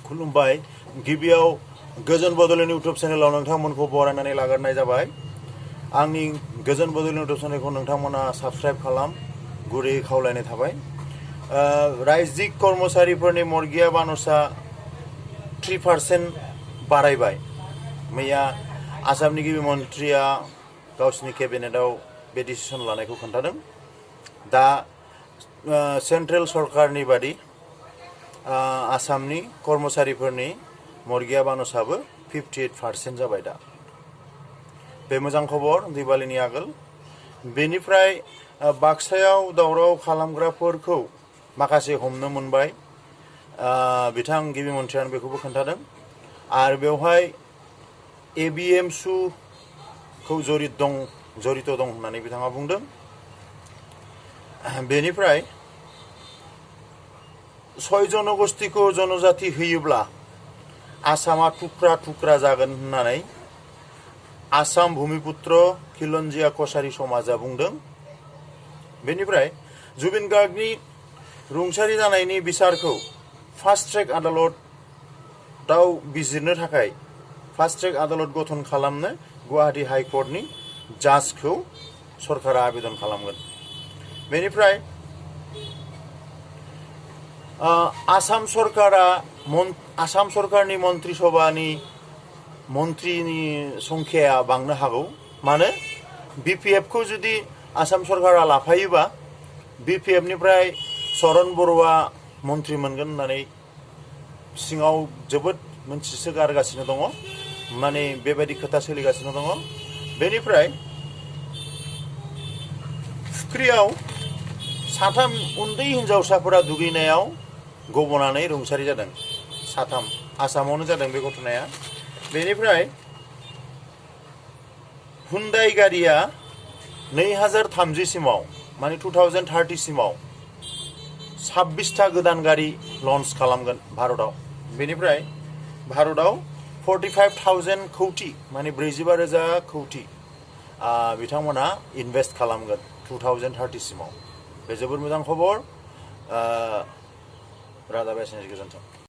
खुलुमबाय गिबियाव गोजोन बड'लेण्ड इउटुब चेनेलाव नोंथांमोनखौ बरायनानै लाग्रोनाय जाबाय। आंनि गोजोन बड'लेण्ड इउटुब चेनेलखौ नोंथांमोना साबस्क्राइब खालाम गुरै खावलायनाय थाबाय। रायजिक कर्मचारिफोरनि मर्गिया बानसा 3% बारायबाय। मैया आसामनि गिबि मन्थ्रिया गावसिनि केबिनेटआव बे डिसिसन लानायखौ खोन्थादों। दा सेन्ट्रेल सरकारनि बादि आसामनि कर्मचारिफोरनि मर्गिया बानसाबो 58% जाबाय। दा बे मोजां खबर दिवालीनि आगोल। बेनिफ्राय बाक्सायाव दावराव खालामग्राफोरखौ माखासे हमनो मोनबाय। बिथां गिबि मन्थ्रियानो बेखौबो खोन्थादों। आरो बेवहाय एबिएमसुखौ जड़ित दं होननानै बिथाङा बुंदों। बेनिफ्राय 6 जनगोष्ठीखौ जनजाति होयोब्ला आसामा थुख्रा थुख्रा जागोन होननानै आसाम भूमिपुत्र खिलन्जिया कछारी समाजा बुंदों। बेनिफ्राय जुबिन गार्गनि रुंसारि जानायनि बिसारखौ फास्ट ट्रेक आदालतआव बिजिरनो थाखाय फास्ट ट्रेक आदालत गठन खालामनो गुवाहाटी हाइकर्टनि जाजखौ सरकारा आवेदन खालामगोन। बेनिफ्राय आसाम सरकारनि मन्त्रि सभानि मन्त्रिनि संख्याया बांनो हागौ। मानो बिपिएफखौ जुदि आसाम सरकारा लाफायोबा बिपिएफनिफ्राय चरण बरुवा मन्त्रि मोनगोन होननानै सिङाव जोबोद मोनथिसोगारगासिनो दङ। माने बेबायदि खोथा सोलिगासिनो दङ। बेनिफ्राय फुख्रियाव 3 उन्दै हिन्जावसाफोरा दुगैनायाव गबनानै रुंसारि जादों। 3 आसामावनो जादों बे घटनाया। बेनिफ्राय हुन्डाइ गारिया 2030 सिमाव माने 2030 सिमाव 26 गोदान गारि लन्च खालामगोन भारतआव। बेनिफ्राय भारतआव 45,000 कौटि माने 45,000 कौटि बिथांमोना इनभेस्ट खालामगोन 2030 सिमाव। बे जोबोर मोजां खबर। राधा बायसिनि गोजोन्थों।